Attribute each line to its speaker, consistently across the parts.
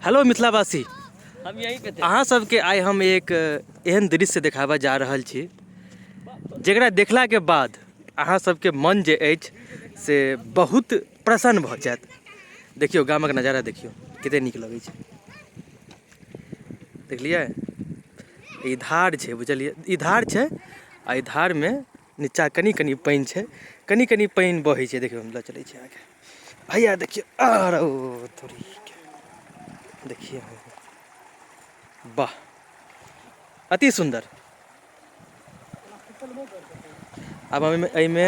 Speaker 1: Hello मिथिलावासी,
Speaker 2: हम यहीं पे थे।
Speaker 1: अहाँ सबके आइ हम एक एहन दृश्य देखाबऽ जा रहल छी जकरा देखलाके बाद अहाँ सबके मन जे अछि से बहुत प्रसन्न भऽ जायत। देखियौ गामक नजारा देखियौ कते नीक लगै छै। देखलियै, ई धार छै, बुझलियै, ई धार छै आ ई धारमे नीचा कनि कनि पानि छै, कनि कनि पानि बहै छै। देखियौ हम लऽ चलै छी अहाँके, हैया देखियौ, आरो तोरीके देखियौ, वाह अति सुन्दर। आब हम एहिमे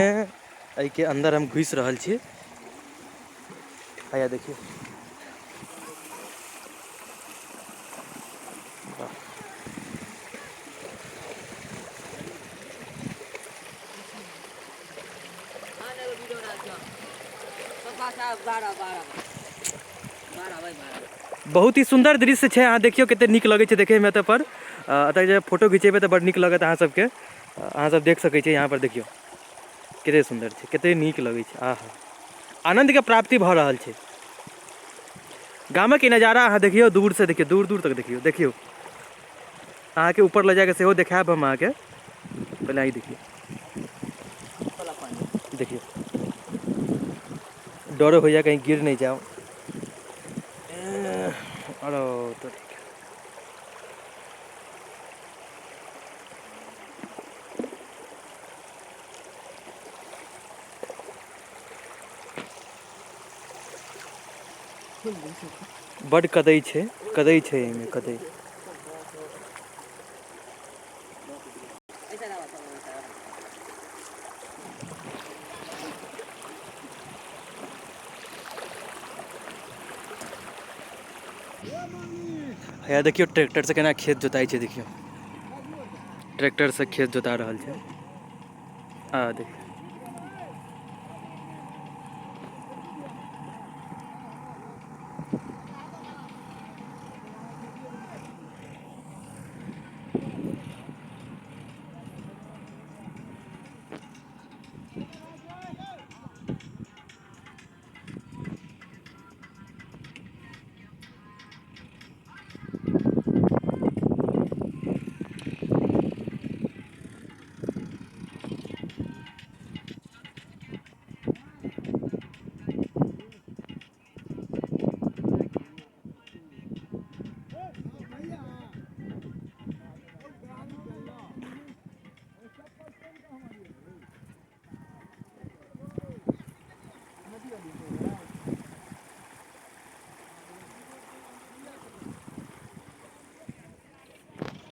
Speaker 1: एहिके अन्दर हम घुसि रहल छी। हैया देखियौ, वाह। बहुत ही सुन्दर दृश्य छै। अहाँ देखियौ कते नीक लगै छै देखैमे। एतऽ पर एतऽ जे फोटो घिचेबै तऽ बड़ नीक लगत अहाँ सबके। अहाँ सब देख सकै छियै यहाँ पर, देखियौ कते सुन्दर छै, कते नीक लगै छै। आहा, आनन्दके प्राप्ति भऽ रहल छै। गामक ई नजारा अहाँ देखियौ, दूर से देखियौ, दूर दूर तक देखियौ। देखियौ अहाँके ऊपर लऽ जाके सेहो देखायब हम अहाँके। पहिले ई देखियौ, देखियौ, डरो होइए कहीं गिर नहि जाउ। अरे तो बड कदै छै, कदै छै एहिमे कदै। हैया देखियौ ट्रैक्टर से केना खेत जोताइ छै। देखियौ ट्रैक्टर से खेत जोता रहल छै। आ देखियौ